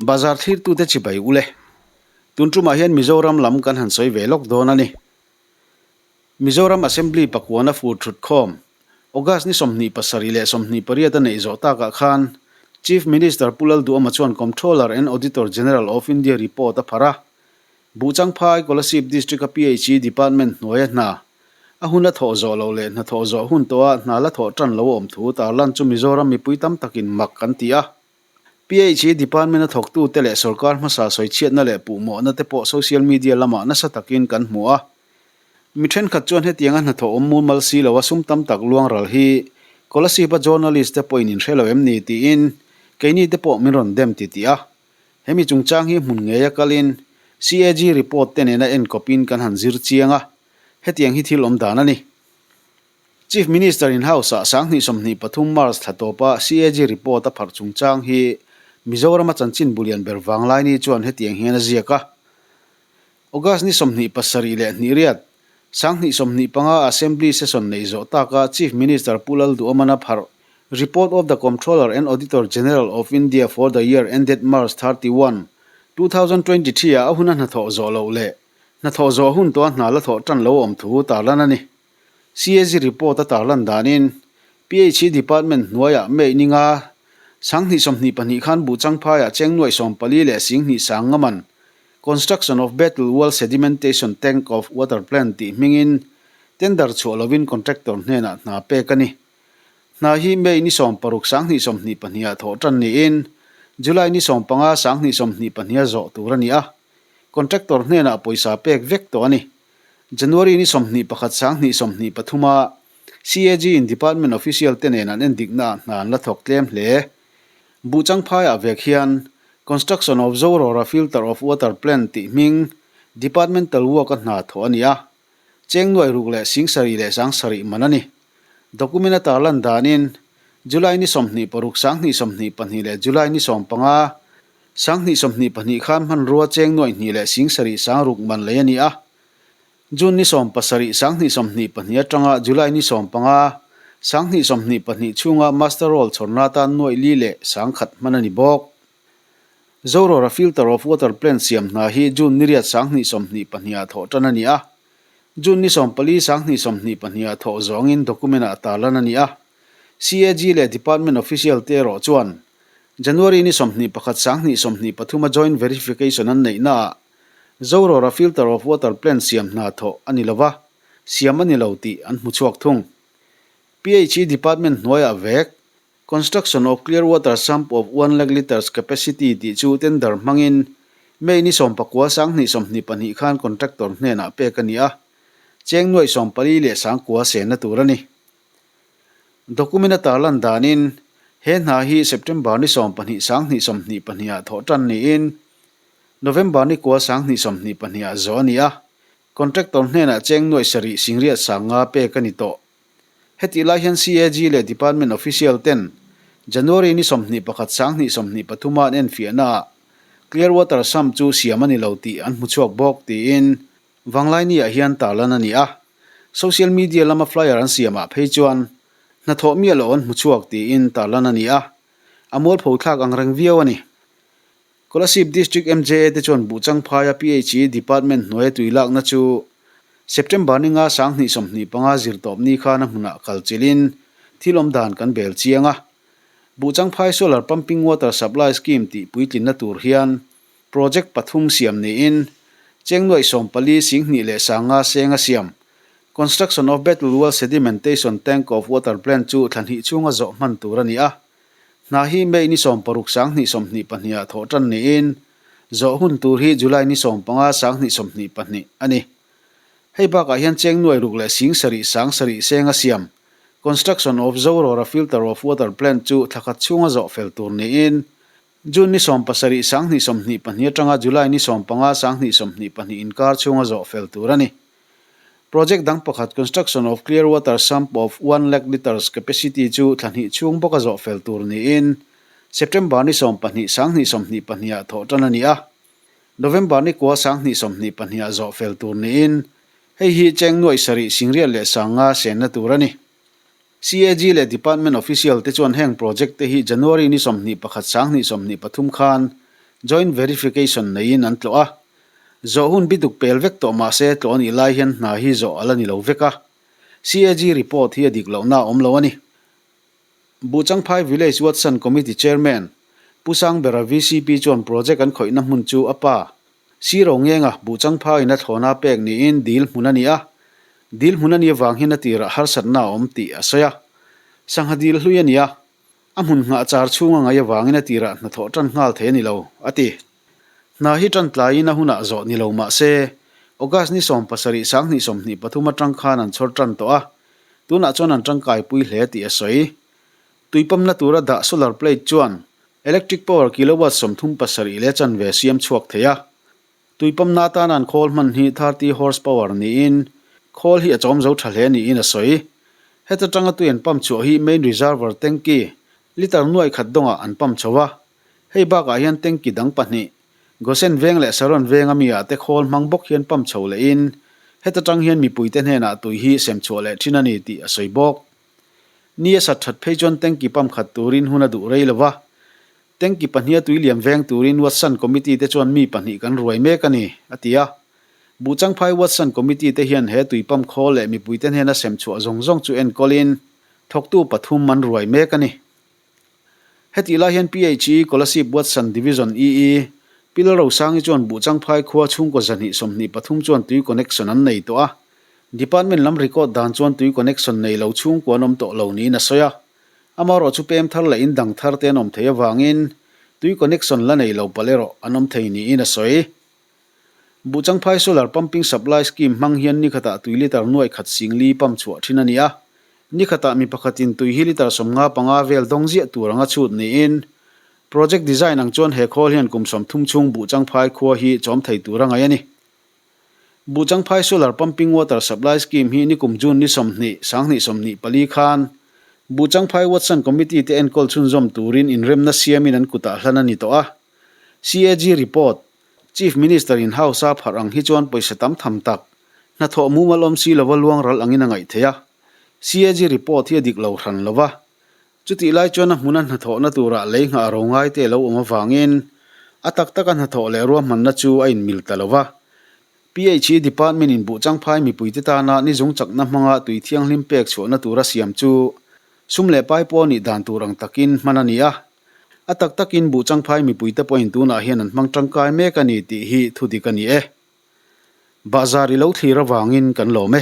Bazar thlirtute chibai ule. Tun tumah hian Mizoram lam kan han sawi ve lawk dawn a ni. Mizoram Assembly pakuana fur thut khawm, August ni 27 leh 28 a neih zawh takah khan Chief Minister Pu Lalduhoma chuan Comptroller and Auditor General of India report a pharh a. Buhchangphai, Kolasib District-a PHE Department hnuaia hna a hun a thawh zawh loh leh hnathawh zawh hun tawha hna la thawh tan lo awm thu tarlan chu Mizoram mipui tam takin mak kan ti a. PHE Department a thawktute leh sorkar hmasa sawichhiatna leh puhmawhna te pawh social media lamah nasa takin kan hmu a. Mi thenkhat chuan hetianga hnathawh awm mumal si loa sum tam tak luang ral hi Kolasib-a journalist te pawhin in hre lo em ni tiin keini te pawh min rawn dem titih a. Hemi chungchang hi hmun ngeia kalin CAG report te nena enkawpin kan han zir chiang a, hetiang hi thil awm dan a ni. Chief Minister in House-ah 2023 March thla tawpa CAG report a pharh chungchang hi Mizorama chanchin bulian ber vanglaini chuan hetiang hian a ziak a. August ni 27 leh hnihriat, 2025 Assembly Session neih zawh taka Chief Minister Pu Lalduhawmana pharh Report of the Comptroller and Auditor General of India for the year ended March 31, 2023 ah a huna hnathawh zawh loh leh hnathawh zawh hun tawha hna la thawh tan lo awm thu tarlan a ni. CAG report a tarlan danin PHE Department hnuaiah May ninga 2022 khan Buhchangphaiah cheng nuaih 14 leh 10 sang ngaman Construction of Battle Wall Sedimentation Tank of Water Plant tih hmingin tender chhuah lovin contractor hnenah hna pek a ni. Hna hi May ni 16 2022 ah thawh tan niin July ni 15 2022 a zawh tur a ni a, contractor hnenah pawisa pek vek tawh a ni. January ni 21 2023 ah CAG in department official te nen an endikna ah hna an la thawk tlem hle. Buhchangphaiah vek hian Construction of Zorora Filter of Water Plant tih hming departmental work a hna thawh a ni a, cheng nuai ruk leh sing sarih leh sang sarih man a ni. Document a tarlan danin July ni 26 2022 leh July ni 15 2022 khan hmanrua cheng nuai hnih leh sing sarih sang ruk man lei a ni a. June ni 17 2022 atanga July ni 15 2022 chhunga muster roll chhawrna atan nuaih li leh sang khat hman a ni bawk. Zorora filter of water plant siam hna hi June ni riat 2022 ah thawh tan a ni a. June ni 14 2022 ah thawh zawngin document ah tarlan a ni a. CAG leh department official te erawh chuan January ni 21 2023 a joint verification an neihna ah Zorora filter of water plant siam hna thawh a ni lova, siam a ni lo tih an hmu chhuak thung. PHE department hnuaiah vek Construction of clear water sump of one lakh litres capacity tih chu tender hmangin May ni 19 2022 khan contractor hnenah pek a ni a, cheng nuaih 14 leh sangkua senna tur a ni. Document a tarlan danin he hna hi September ni 12 2022 ah thawh tan niin November ni kua 2022 ah zawh a ni a, contractor hnenah cheng nuaih sarih singriat sanga pek a ni tawh. Hetih lai hian CAG leh Department official ten January ni 21 2023 a an enfiahna ah Clear Water Sump chu siam a ni lo tih an hmu chhuak bawk tiin Vanglaini ah hian tarlan a ni a. Social media lama flyer an siam ah phei chuan hnathawh miah loh an hmu chhuak tiin tarlan a ni a, a mualpho thlak ang reng viau a ni. Kolasib District MJA te chuan Buhchangphaia PHE Department hnuaia tui lakna chu September ni nga 2025 zirtawp ni khan a hmunah kal chilhin thil awm dan kan bel chiang a. Buhchangphai Solar Pumping Water Supply Scheme tih puitlinna tur hian project pathum siam niin cheng nuaih 14 singhnih leh sanga seng a siam Construction of Battle Wall Sedimentation Tank of Water Plant chu thla hnih chhunga zawh hman tur a ni a. Hna hi May ni 16 2022 ah thawh tan niin zawh hun tur hi July ni 15 2022 a ni. Hei bakah hian cheng nuai ruk leh sing sarih sang sarih seng a siam Construction of Zorora Filter of Water Plant chu thla khat chhunga zawh fel tur niin June ni 17 2022 atanga July ni 15 2022 inkar chhunga zawh fel tur a ni. Project dang pakhat Construction of Clear Water Sump of one lakh litres capacity chu thla hnih chhung bawka zawh fel tur niin September ni 12 2022 ah thawh tan a ni a. November ni kua 2022 ah zawh fel tur niin hei hi cheng nuaih sarih singriat leh sanga senna tur a ni. CAG leh Department official te chuan heng project te hi January ni 21 2023 khan Joint Verification neiin an tlawh a. Zawh hun bituk pel vek tawh mah se tlawh a nih lai hian hna hi zawh a la ni lo vek a. CAG report hi a dik lohna a awm lo a ni. Buhchangphai Village Watson Committee Chairman, Pu Sangbera VCP chuan project an khawihna hmun chu a pa, Siro Ngenga Buhchangphaiin a thlawna pek niin dil hmun a ni a. Dil hmun a nih avang hian a tirah harsatna a awm tih a sawi a. Sangha dil hlui a ni a, a hmun nghah char chhunga ngaih avangin a tirah hnathawh tan nghal thei a ni lo, a ti. Hna hi tan tlaiin a hunah zawh ni lo mah se, August ni 70 2023 atang khan an chhawr tan tawh a, tunah chuan an tangkaipui hle tih a sawi. Tuipamna tura dah solar plate chuan electric power kilowatt 37 leh chanve siam chhuak thei a. Tuipamna atana an khawl hman hi 30 horse power niin khawl hi a chawm zo tha hle niin a sawi. Heta tanga tui an pump chhuah hi main reservoir tanky litre nuai khat dawngah an pump chho a. Hei bakah hian tanky dang pahnih, Gosen veng leh Saron venga mi ah te khawl hmang bawk hian pump chho lehin heta tang hian mipuite hnenah tui hi sem chhuah leh thin a ni tih a sawi bawk. Ni a sat that phei chuan tanky pump khat turin hun a duh rei lo va. Tanky pahniha tui liam veng turin Watson Committee te chuan mi pahnih kan ruai mek a ni, a ti a. Buhchangphai Watson Committee te hian he tui pump khawl leh mipuite hnena sem chhuah zawng zawng chu enkawlin thawktu pathum an ruai mek a ni. Hetih lai hian PHE Kolasib Watson Division ii Pi Lalrosangi chuan Buhchangphai khua chhungkaw zahnih 23 chuan tui connection an nei tawh a. Department lam record dan chuan tui connection nei lo chhungkua an awm tawh lo niin a sawi a. Amaherawh chu pem thar leh in dang thar te an awm thei avangin tui connection la nei lo palh erawh an awm thei niin a sawi. Buhchangphai Solar Pumping Supply Scheme hmang hian ni khatah tui litre nuaih khat sing li pump chhuah thin a ni a. Ni khatah mi pakhatin tui hi litre 55 vel dawng ziah tur anga chhut niin Project Design ang chuan he khawl hian kum 30 chhung Buhchangphai khua hi chawm thei tur a ngaih a ni. Buhchangphai Solar Pumping Water Supply Scheme hi nikum June ni 20, 2024 khan Buhchangphai Watson Committee te enkawl chhunzawm turin inremna siamin an kutah hlan a ni tawh a. CAG report, Chief Minister in House a pharh ang hi chuan pawisa tam tham tak, hnathawh mumal awm si lova luang ral angin a ngaih theih a. CAG report hi a dik lo hran lo va. Chutih lai chuan a hmuna hnathawhna turah lei nghah ro ngai te a lo awm avangin a tak taka hnathawh leh ruahmanna chu a inmil ta lo va. PHE Department in Buhchangphai mipuite tana nizung chakna hmanga tui thianghlim pek chhuahna tura siam chu sum leh pai pawh nih dan tur ang takin hman a ni a. A tak takin Buhchangphai mipuite pawhin tunah hian an hmang tangkai mek a ni tih hi thudik a ni e. Bahzar i lo thlir avangin kan lawm e.